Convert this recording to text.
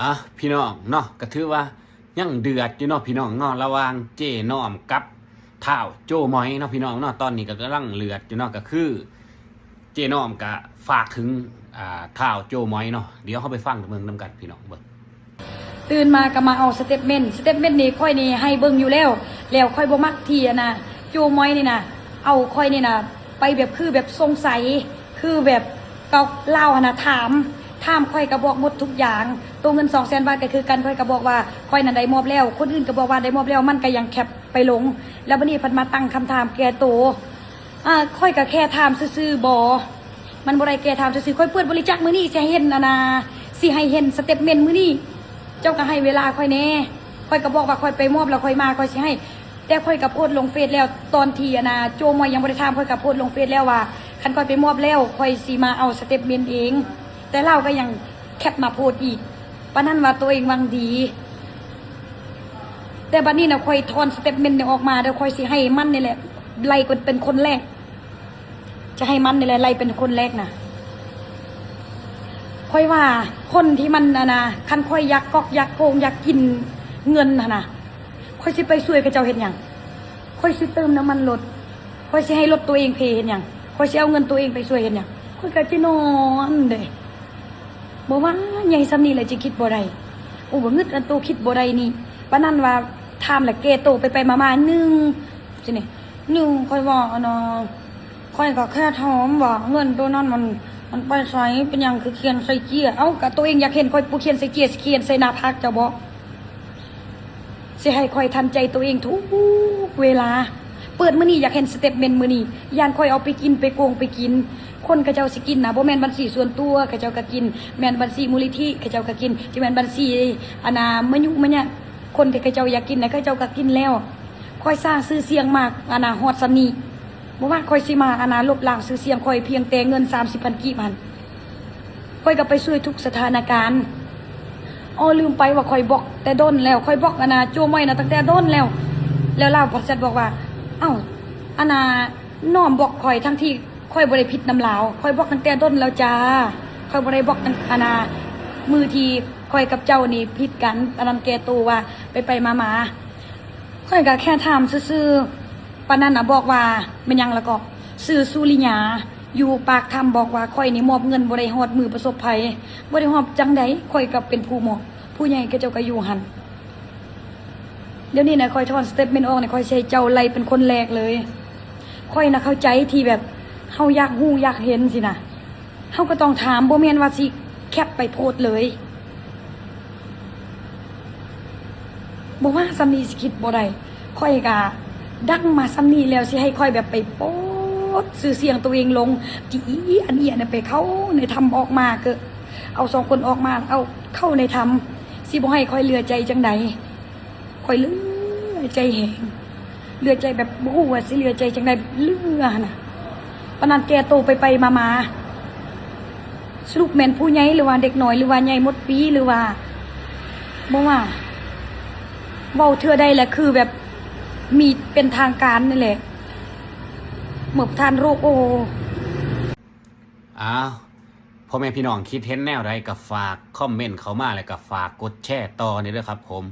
ອ່ະ ພີ່ນ້ອງເນາະ ກໍຖືວ່າຍັງເດືອດຢູ່ເນາະ ພີ່ນ້ອງເນາະ ລະຫວ່າງເຈ້ນ້ອມກັບທ້າວໂຈ້ມອຍເນາະ ພີ່ນ້ອງເນາະ. ຕອນນີ້ກໍກຳລັງເດືອດຢູ່ເນາະ ກໍຄືເຈ້ນ້ອມກໍຝາກເຖິງ ອ່າ ທ້າວໂຈ້ມອຍເນາະ. ດຽວເຮົາໄປຟັງເບິ່ງນຳກັນ ພີ່ນ້ອງເບິ່ງ. ຕື່ນມາກໍມາເອົາສະເຕັດເມັນ ສະເຕັດເມັນນີ້ຂ້ອຍນີ້ໃຫ້ເບິ່ງຢູ່ແລ້ວ ແລ້ວຂ້ອຍບໍ່ມັກທີ່ ອັນນ່າ ໂຈມອຍນີ້ນະ ເອົາຂ້ອຍນີ້ນະ ໄປແບບ ຄືແບບສົງໄສ ຄືແບບ ກໍລາວຫັ້ນນະຖາມ ຖາມຂ້ອຍກໍບອກໝົດທຸກຢ່າງ. ໂຕເງິນສອງແສນບາດກໍຄືກັນ ຂ້ອຍກໍບອກວ່າຂ້ອຍນັ້ນໄດ້ມອບແລ້ວ ຄົນອື່ນກໍບອກວ່າໄດ້ມອບແລ້ວ ມັນກໍຍັງແຄັບໄປລົງ. ແລ້ວບັດນີ້ເພິ່ນມາຕັ້ງຄຳຖາມແກ່ໂຕ ອາ ຂ້ອຍກໍແຄ່ຖາມຊື່ໆ ບໍ່ ມັນບໍ່ໄດ້ແກ່ຖາມຊື່ໆ. ຂ້ອຍເປີດບໍລິຈາກມື້ນີ້ ຊິໃຫ້ເຫັນ ອັນນ່າ ຊິໃຫ້ເຫັນສະເຕັດເມັນມື້ນີ້ ເຈົ້າກໍໃຫ້ເວລາຂ້ອຍແດ່. ຂ້ອຍກໍບອກວ່າຂ້ອຍໄປມອບແລ້ວຂ້ອຍມາ ຂ້ອຍຊິໃຫ້ ແຕ່ຂ້ອຍກໍໂພສລົງເຟສແລ້ວ ຕອນທີ່ ອັນນ່າ ໂຈມອຍຍັງບໍ່ໄດ້ຖາມ ຂ້ອຍກໍໂພສລົງເຟສແລ້ວວ່າ ຄັນຂ້ອຍໄປມອບແລ້ວ ຂ້ອຍຊິມາເອົາສະເຕັດເມັນເອງ. ແຕ່ລາວກໍຍັງແຄັບມາໂພສອີກ ປານນັ້ນວ່າໂຕເອງຫວັງດີ. ແຕ່ບັດນີ້ນະ ຂ້ອຍຖອນສະເຕັດເມັນນີ້ອອກມາເດີ ຂ້ອຍຊິໃຫ້ມັນນີ້ແຫຼະ ໄລ່ເປັນຄົນແລກ ຈະໃຫ້ມັນນີ້ແຫຼະໄລ່ເປັນຄົນແລກນະ. ຂ້ອຍວ່າຄົນທີ່ມັນ ອັນນ່າ ຄັນຂ້ອຍຢາກກອກຢາກໂກງຢາກກິນເງິນຫັ້ນນະ ຂ້ອຍຊິໄປຊ່ວຍເຂົາເຈົ້າເຮັດຫຍັງ? ຂ້ອຍຊິເຕີມນ້ຳມັນລົດ ຂ້ອຍຊິໃຫ້ລົດໂຕເອງເພເຮັດຫຍັງ? ຂ້ອຍຊິເອົາເງິນໂຕເອງໄປຊ່ວຍເຮັດຫຍັງ? ຂ້ອຍກໍຈະນອນເດ້. ບໍ່ວ່າໃຫຍ່ສ່ຳນີ້ແຫຼະ ຊິຄິດບໍ່ໄດ້. ໂອ້ ບໍ່ງຶດອັນໂຕຄິດບໍ່ໄດ້ນີ້ ປານນັ້ນວ່າຖາມແລ້ວແກ່ໂຕໄປໆມາໆ ໜຶ່ງ ຊິນີ້ ໜຶ່ງ ຂ້ອຍວ່າ ອັນນ່າ ຂ້ອຍກໍແຄ່ຖາມວ່າເງິນໂຕນັ້ນມັນ ມັນໄປໃສ? ເປັນຫຍັງຄືຂຽນໃສ່ເຈ້ຍ? ເອົ້າ ກໍໂຕເອງຢາກເຫັນຂ້ອຍຜູ້ຂຽນໃສ່ເຈ້ຍ ຊິຂຽນໃສ່ໜ້າຜາກເຈົ້າບໍ? ຊິໃຫ້ຂ້ອຍທັນໃຈໂຕເອງທຸກເວລາ. ເປີດມື້ນີ້ຢາກເຫັນສະເຕັດເມັນມື້ນີ້ ຢ້ານຂ້ອຍເອົາໄປກິນ ໄປໂກງໄປກິນ. ຄົນເຂົາເຈົ້າຊິກິນນະ ບໍ່ແມ່ນບັນຊີສ່ວນຕົວເຂົາເຈົ້າກໍກິນ, ແມ່ນບັນຊີມູນນິທິເຂົາເຈົ້າກໍກິນ, ຈະແມ່ນບັນຊີ ອັນນ່າ ມະຍຸມະຍະ ຄົນທີ່ເຂົາເຈົ້າຢາກກິນນະ ເຂົາເຈົ້າກໍກິນແລ້ວ. ຂ້ອຍສ້າງຊື່ສຽງມາ ອັນນ່າ ຮອດສ່ຳນີ້. ບໍ່ວ່າຂ້ອຍຊິມາ ອັນນ່າ ລົບລ້າງຊື່ສຽງຂ້ອຍພຽງແຕ່ເງິນສາມສິບພັນກີບຫັ້ນ ຂ້ອຍກໍໄປຊ່ວຍທຸກສະຖານະການ. ອໍ ລືມໄປວ່າຂ້ອຍບລັອກແຕ່ດົນແລ້ວ ຂ້ອຍບລັອກ ອັນນ່າ ໂຈມອຍນະຕັ້ງແຕ່ດົນແລ້ວ. ແລ້ວລາວພັດແຊັດບອກວ່າ ເອົ້າ ອັນນ່າ ນ້ອມບລັອກຂ້ອຍ ທັງທີ່ຂ້ອຍບໍ່ໄດ້ຜິດນຳລາວ ຂ້ອຍບລັອກຕັ້ງແຕ່ດົນແລ້ວຈ້າ. ຂ້ອຍບໍ່ໄດ້ບລັອກຕັ້ງ ອັນນ່າ ມື້ທີ່ຂ້ອຍກັບເຈົ້ານີ້ຜິດກັນ ອັນນັ້ນແກ່ໂຕວ່າໄປໆມາໆ. ຂ້ອຍກໍແຄ່ຖາມຊື່ໆ ປານນັ້ນນະ ບອກວ່າແມ່ນຫຍັງລະກໍ ຊື່ສຸລິຍາ ຢູ່ປາກຖ້ຳ ບອກວ່າຂ້ອຍນີ້ມອບເງິນບໍ່ໄດ້ຮອດມືປະສົບໄພ. ບໍ່ໄດ້ຮອດຈັ່ງໃດ ຂ້ອຍກໍເປັນຜູ້ມອບ ຜູ້ໃຫຍ່ເຂົາເຈົ້າກໍຢູ່ຫັ້ນ. ດຽວນີ້ນະ ຂ້ອຍຖອນສະເຕັດເມັນອອກນີ້ ຂ້ອຍຊິໃຫ້ເຈົ້າໄລ່ເປັນຄົນແລກເລີຍ. ຂ້ອຍນະເຂົ້າໃຈທີ່ແບບເຮົາຢາກຮູ້ຢາກເຫັນຊີ້ນະ ເຮົາກໍຕ້ອງຖາມ ບໍ່ແມ່ນວ່າຊິແຄັບໄປໂພສເລີຍ. ບໍ່ວ່າສ່ຳນີ້ຊິຄິດບໍ່ໄດ້ ຂ້ອຍກະດັງມາສ່ຳນີ້ແລ້ວ ຊິໃຫ້ຂ້ອຍແບບໄປໂພສຊື່ສຽງໂຕເອງລົງ ຈີ່ອັນເອຍນະ ໄປເຂົ້າໃນຖ້ຳອອກມາ ເກີດເອົາສອງຄົນອອກມາ ເອົາເຂົ້າໃນຖ້ຳ ຊິບໍ່ໃຫ້ຂ້ອຍເຫຼືອໃຈຈັ່ງໃດ. ຂ້ອຍເຫຼືອໃຈແຮງ ເຫຼືອໃຈແບບບໍ່ຮູ້ວ່າຊິເຫຼືອໃຈຈັ່ງໃດ ເຫຼືອຫັ້ນນະ. ປານນັ້ນແກ່ໂຕໄປໆມາໆ ສະຫຼຸບແມ່ນຜູ້ໃຫຍ່ ຫຼືວ່າເດັກນ້ອຍ ຫຼືວ່າໃຫຍ່ໝົດປີ ຫຼືວ່າ ບໍ່ວ່າ ເວົ້າເທື່ອໃດລະຄືແບບມີເປັນທາງການນີ້ແຫຼະ ເມື່ອປະທານໂລກ ໂອ້. ອ້າວ ພໍ່ແມ່ພີ່ນ້ອງຄິດເຫັນແນວໃດກໍຝາກຄອມເມັນເຂົ້າມາ ແລະກໍຝາກກົດແຊຕໍ່ນີ້ເດີຄັບຜົມ.